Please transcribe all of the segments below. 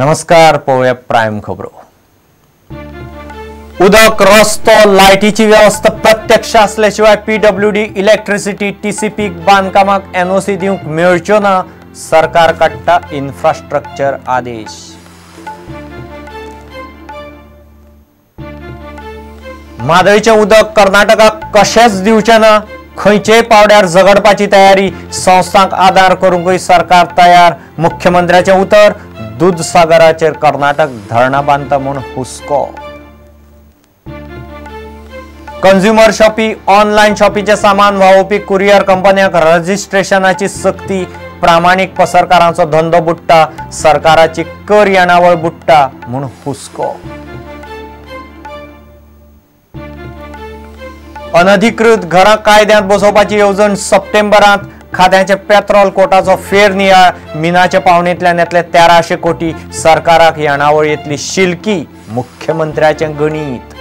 नमस्कार, पळोवया प्रायम खबरो. उदक, रस्तो, लायटीची व्यवस्था प्रत्यक्ष असल्याशिवाय पीडब्ल्यूडी, इलेक्ट्रिसिटी, टीसीपी बांधकामाक एनओसी दिवंक मेळच्यो ना, सरकार काडटा इन्फ्रास्ट्रक्चर आदेश. म्हादयचें उदक कर्नाटकाक कशेंच दिवचें ना, खंयचेय पावड्यार झगडपाची तयारी, संस्थांक आदार करूंकय सरकार तयार. मुख्यमंत्र्याचें उतर, दुदसागराचेर कर्नाटक धरणां बांदता म्हूण हुस्को. कंज्युमर शॉपी, ऑनलायन शॉपीचें सामान व्हांवोवपी कुरियर कंपन्यांक रजिस्ट्रेशनाची सक्ती, प्रामाणीक पसरकारांचो धंदो बुडटा, सरकाराची कर येणावळ बुडटा म्हूण हुस्को. अनधिकृत घरां कायद्यांत बसोवपाची येवजण सप्टेंबरांत, खात्याचे पेट्रोल कोटाचो फेरनियाळ, मिनाच्या पावणेंतल्यान येतले 1300 कोटी, सरकाराक येणावळ येतली शिलकी, मुख्यमंत्र्याचें गणीत.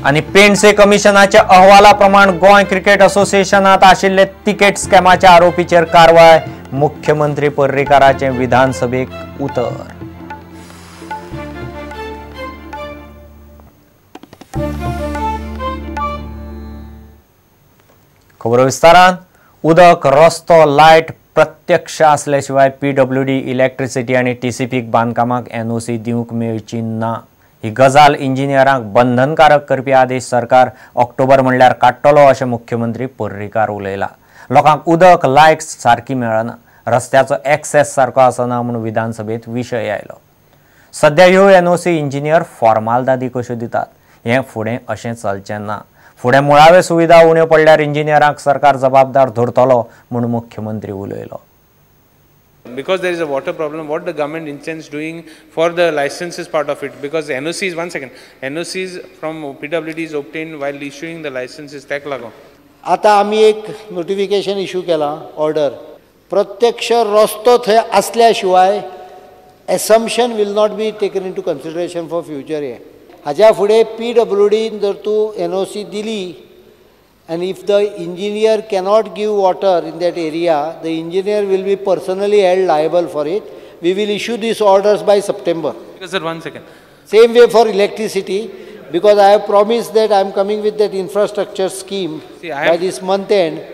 आनी पेंडसे कमिशनाच्या अहवाला प्रमाण गोंय क्रिकेट असोसिएशनात आशिल्ले तिकेट स्कॅमाच्या आरोपीचेर कारवाय, मुख्यमंत्री पर्रीकाराचें विधानसभेक उतर. खबरो विस्तारान. उदक, रस्तो, लायट प्रत्यक्ष असल्याशिवाय पीडब्ल्यूडी, इलेक्ट्रिसिटी आनी टीसीपीक बांदकामाक एनओसी दिवंक मेळची ना, ही गजाल इंजिनियरांक बंधनकारक करपी आदेश सरकार ऑक्टोबर म्हणल्यार काडटलो अशें मुख्यमंत्री पर्रीकार उलयला. लोकांक उदक, लायट सारकी मेळना, रस्त्याचो एक्सेस सारको आसना म्हूण विधानसभेंत विशय आयलो. सद्या ह्यो एनओसी इंजिनियर फॉर्मालदादी कश्यो दितात, हें फुडें अशें चलचें ना. फुडें मुळाव्यो सुविधा उण्यो पडल्यार इंजिनियरांक सरकार जबाबदार धरतलो म्हूण मुख्यमंत्री उलयलो. Because there is a water problem, what the government intends doing for the licenses part of it, because NOCs, one second, NOCs from PWD is obtained while issuing the licenses, ताका लागून आतां आमी एक नोटिफिकेशन इशू केलां, order. प्रत्यक्ष रस्तो थंय आसल्या शिवाय assumption will not be taken into consideration for future. हें हाज्या फुडें पीडब्ल्यूडीन जर तूं एनओसी दिली and if the engineer cannot give water in that area, the engineer will be personally held liable for it. We will issue these orders by September. Sir, one second. Same way for electricity, because I have promised that I am coming with that infrastructure scheme. See, by this month end.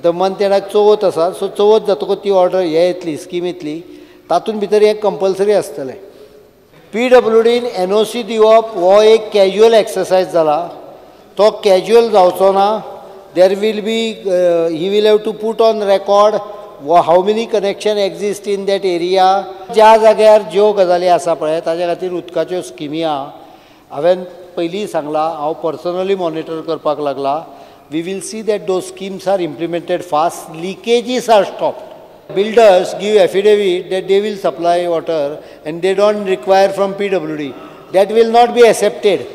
The month end चवथ आसा, so चवथ जातकच ती order हे येतली, scheme येतली, तातूंत भितर हें compulsory आसतलें. पीडब्ल्यूडीन एनओसी दिवप हो एक कॅज्युअल एक्सरसायज जाला, तो कॅज्युअल जावचो ना. There will be he will have to put on record how many connection exist in that area. ज्या जाग्यार ज्यो गजाली आसा पळय ताज्या खातीर उदकाच्यो स्किमी आहा. हांवें पयलीं सांगलां, हांव पर्सनली मॉनिटर करपाक लागला. We will see that those schemes are implemented fast, leakages are stopped. Builders give affidavit that they will supply water and they don't require from PWD. That will not be accepted.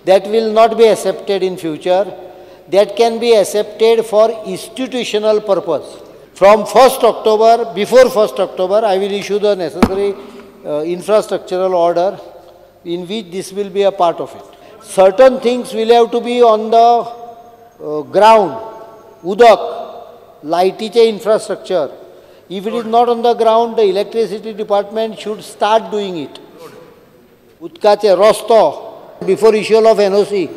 That will not be accepted in future. That can be accepted for institutional purpose. From 1st October, before 1st October, I will issue the necessary infrastructural order in which this will be a part of it. Certain things will have to be on the ground. Udak, lightiche infrastructure. If it is not on the ground, the electricity department should start doing it. Udkache rosto before issual of NOC.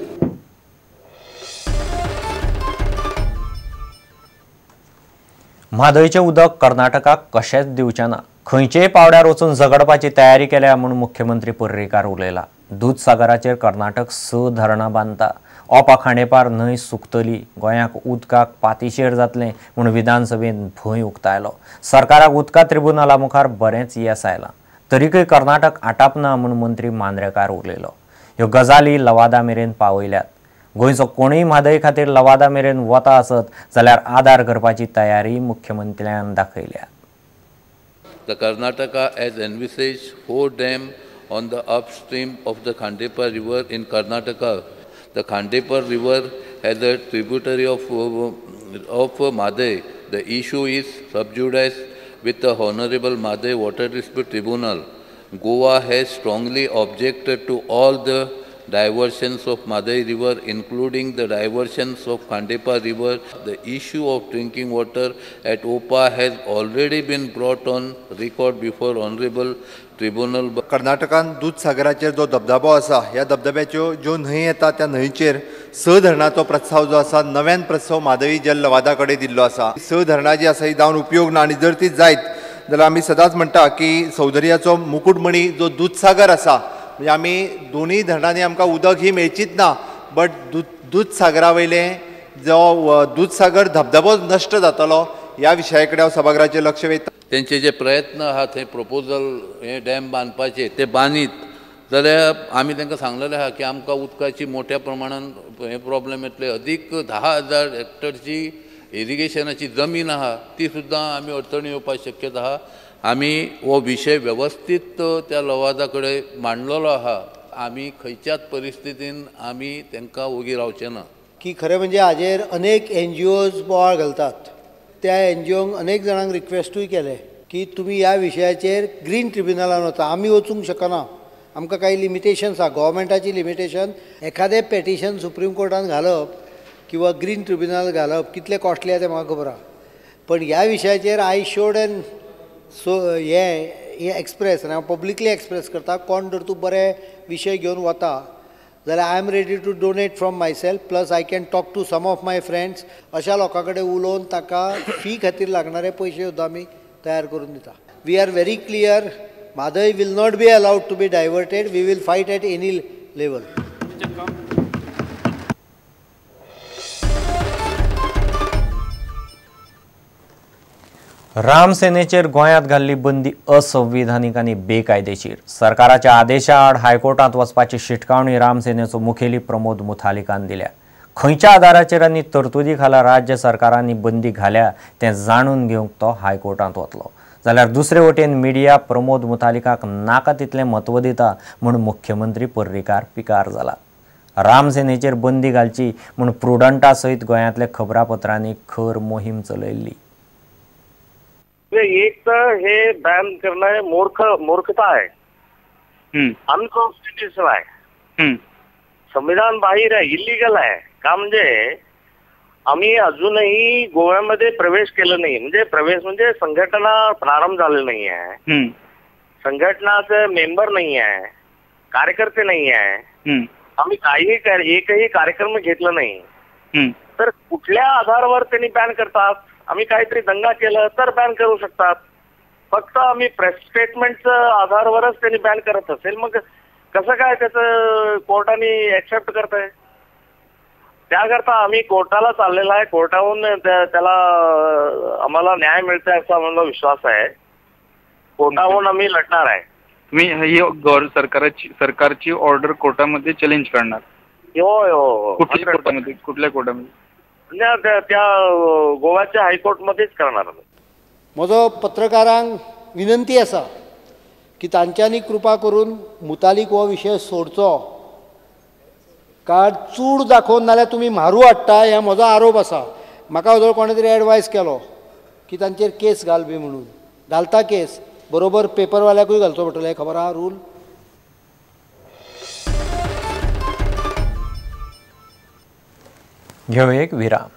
म्हादयचें उदक कर्नाटकाक कशेंच दिवचें ना, खंयचेय पावड्यार वचून झगडपाची तयारी केल्या म्हूण मुख्यमंत्री पर्रीकार उलयला. दुदसागराचेर कर्नाटक 6 धरणां बांदता, ओपा खांडेपार न्हंय सुकतली, गोंयाक उदकाक पातिशेर जातलें म्हूण विधानसभेंत भंय उक्तायलो. सरकाराक उदका त्रिबुनाला मुखार बरेंच येस आयलां, तरीकय कर्नाटक आटापना म्हूण मंत्री मांद्रेकार उलयलो. ह्यो गजाली लवादा मेरेन पावयल्यात. गोंयचो कोणूय म्हादय खातीर लवादा मेरेन वता आसत जाल्यार आदार करपाची तयारी मुख्यमंत्र्यान दाखयल्या. The Karnataka has envisaged 4 dams on the upstream of the Khandepar River in Karnataka. The Khandepar River has a tributary of Mhadei. The issue is sub judice with the Honorable Mhadei Water Dispute Tribunal. Goa has strongly objected to all the diversions of Mhadei River, including the diversions of Khandepa River. The issue of drinking water at Opa has already been brought on record before Honorable Tribunal. कर्नाटकान दूधसागराचेर जो धबधबो आसा, ह्या धबधब्याच्यो ज्यो न्हंय येता त्या न्हंयचेर 6 धरणाचो प्रस्ताव जो आसा, नव्यान प्रस्ताव म्हादई जल लवादा कडेन दिल्लो आसा. 6 धरणां जी आसा ही जावन उपयोग ना, आनी जर ती जायत जाल्यार आमी सदांच म्हणटा की सौंदर्याचो मुकुटमणी जो दूधसागर आसा, म्हणजे आमी दोनूय धरणांनी आमकां उदक ही मेळचीच ना, बट दूधसागरा वयलें जो दूधसागर धबधबो नश्ट जातलो ह्या विशया कडेन हांव सभागृहाचें लक्ष वेधता. तेंचे जे प्रयत्न आहा थंय प्रपोजल हे डॅम बांदपाचे ते बांदीत जाल्यार आमी तांकां सांगलेलें आहा की आमकां उदकाची मोठ्या प्रमाणान हे प्रॉब्लेम येतले. अदीक 10,000 हेक्टरची इरिगेशनाची जमीन आहा ती सुद्दां आमी अडचणी येवपाक शक्यता आहा. आमी हो विशय वेवस्थीत त्या लवादा कडेन मांडलेलो आहा. आमी खंयच्याच परिस्थितीन आमी तांकां ओगी रावचे ना. की खरें म्हणजे हाजेर अनेक एनजीओज बोवाळ घालतात. त्या एनजीओंक अनेक जाणांक रिक्वेस्टूय केले की तुमी ह्या विशयाचेर ग्रीन ट्रिब्युनलान वता, आमी वचूंक शकना, आमकां कांय लिमिटेशन्स आहा, गव्हर्मेंटाची लिमिटेशन. एखादें पेटिशन सुप्रीम कोर्टान घालप किंवा ग्रीन ट्रिब्युनल घालप कितलें कॉस्टली आहा तें म्हाका खबर आहा, पण ह्या विशयाचेर I should N so हे एक्सप्रेस आनी हांव पब्लिकली एक्सप्रेस करता, कोण जर तूं बरे विशय घेवन वता जाल्यार I am ready to donate from myself, plus I can talk to some of my friends. अशा लोकां कडेन उलोवन ताका फी खातीर लागणारे पयशे सुद्दां आमी तयार करून दिता. We are very clear, Mhadei will not be allowed to be diverted, we will fight at any level. रामसेनेचेर गोंयांत घाल्ली बंदी असंविधानीक आनी बेकायदेशीर. सरकाराच्या आदेशा आड हायकोर्टांत वचपाची शिटकावणी रामसेनेचो मुखेली प्रमोद मुथालिकान दिल्या. खंयच्या आदाराचेर आनी तरतुदी खाला राज्य सरकारांनी बंदी घाल्या तें जाणून घेवंक तो हायकोर्टांत वतलो. जाल्यार दुसरे वटेन मिडिया प्रमोद मुथालिकाक नाका तितलें म्हत्व दिता म्हूण मुख्यमंत्री पर्रीकार पिकार जाला. रामसेनेचेर बंदी घालची म्हूण प्रुडंटा सयत गोंयांतल्या खबरापत्रांनी खर मोहीम चलयल्ली. एक तर हे बॅन करणं मूर्खता आहे, अनकॉन्स्टिट्युशनल आहे, संविधान बाहेर आहे, इलिगल आहे. का म्हणजे आम्ही अजूनही गोव्यामध्ये प्रवेश केला नाही, म्हणजे प्रवेश म्हणजे संघटना प्रारंभ झालेली नाही आहे, संघटनाचे मेंबर नाही आहे, कार्यकर्ते नाही आहे, आम्ही काही एकही कार्यक्रम घेतला नाही, तर कुठल्या आधारावर त्यांनी बॅन करतात? आम्ही काहीतरी दंगा केलं तर बॅन करू शकतात, फक्त आम्ही प्रेस स्टेटमेंटच्या आधारावरच त्यांनी बॅन करत असेल मग कसं काय त्याचं कोर्टाने ऍक्सेप्ट करताय? त्याकरता आम्ही कोर्टाला चाललेला आहे, कोर्टाहून त्याला आम्हाला न्याय मिळतोय असा आम्हाला विश्वास आहे, कोर्टाहून आम्ही लढणार आहे. तुम्ही ही सरकारची ऑर्डर कोर्टामध्ये चॅलेंज करणार? होय हो. कुठल्या कोर्टामध्ये? कुठल्या कोर्टामध्ये? त्या गोव्याच्या हायकोर्टमध्येच करणार. म्हजो पत्रकारांक विनंती आसा की तांच्यांनी कृपा करून मुतालीक हो विशय सोडचो, कारण चूड दाखोवन नाल्यार तुमी म्हारू हाडटा हे म्हजो आरोप आसा. म्हाका वदळ कोणें तरी एडवायस केलो की तांचेर केस घाल बी म्हणून, घालता केस बरोबर पेपरवाल्याकूय घालचो पडटलो, हें खबर आहा रूल. घेवं एक विराम.